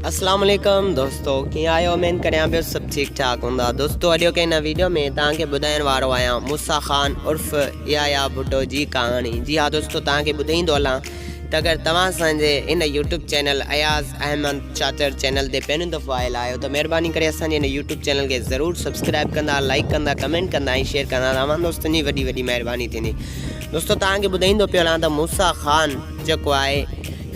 اسلام عليڪم دوستو ڪيئن آهيو اميد ڪريان پيو سڀ ٺيڪ ٺاڪ هوندا دوستو اڄوڪي هن ويڊيو ۾ توهان کي ٻڌائڻ وارو آهيان موسيٰ خان عرف يحيٰ ڀٽو جي ڪهاڻي جي ها دوستو توهان کي ٻڌائيندو هلان ته اگر توهان اسان جي هن YouTube channel Ayaz Ahmed Chachar channel تي پهريون دفعو آيل آهيو ته مهرباني ڪري اسان جي هن يوٽيوب چينل کي ضرور سبسڪرائب ڪندا لائڪ ڪندا ڪمينٽ ڪندا ۽ شيئر ڪندا ته اوهان دوستن جي وڏي وڏي مهرباني ٿيندي دوستو توهان کي ٻڌائيندو پيو هلان ته موسيٰ خان جيڪو آهي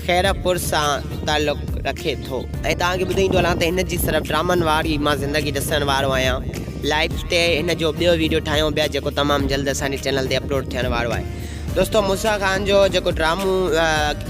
خيرپور سان تعلق رکي ٿو ۽ توهان کي ٻڌائيندو هلان ته هن جي صرف ڊرامن واري مان زندگي ڏسڻ وارو آهيان لائيف تي هن جو ٻيو ويڊيو ٺاهيون پيا جيڪو تمام جلد اسان جي چينل تي اپلوڊ ٿيڻ وارو آهي دوستو موسيٰ خان جو جيڪو ڊرامو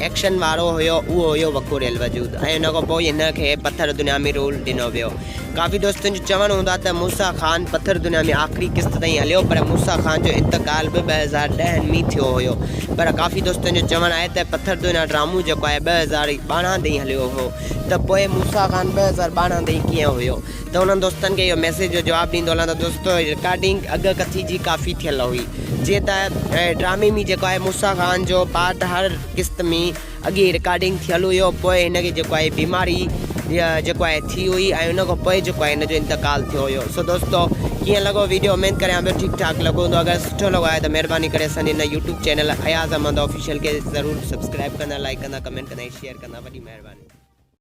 ايڪشن وارو هيو اهو هيو وڪوڙيل وجود ۽ ان کان پوء هن کي پٿر دنيا ۾ رول ڏنو ويو ڪافي دوستن جو چوڻ هوندو آهي ته موسيٰ خان پٿر دنيا ۾ آخري قسط تائين هليو پر موسيٰ خان جو انتقال به 2010 ۾ ٿيو هيو پر ڪافي دوستن جو چوڻ آهي ته پٿر دنيا ڊرامو جيڪو آهي 2012 تائين هليو هو ته پوء موسيٰ خان 2012 تائين ڪيئن هيو ته انهن دوستن کي اهو ميسيج جو جواب ڏيندو هلان ته دوستو رڪارڊنگ اڳ ڪٿي جي ڪافي ٿيل هئي جيئن ته ڊرامي ۾ جيڪو آهي موسيٰ خان جو پارٽ هر قسط ۾ اڳي رڪارڊنگ ٿيل هيو پوء هن کي جيڪو آهي بيماري جيڪو آهي ٿي هئي ۽ ان کان پوء جيڪو آهي هن جو انتقال ٿيو هيو سو دوستو ڪيئن لڳو ويڊيو اميد ڪريان پيو ٺيڪ ٺاڪ لڳو هوندو اگر سٺو لڳو آهي ته مهرباني ڪري اسان جي هن YouTube channel Ayaz Ahmed official کي ضرور سبسڪرائب ڪندا لائڪ ڪندا ڪمينٽ ڪندا ۽ شيئر ڪندا وڏي مهرباني.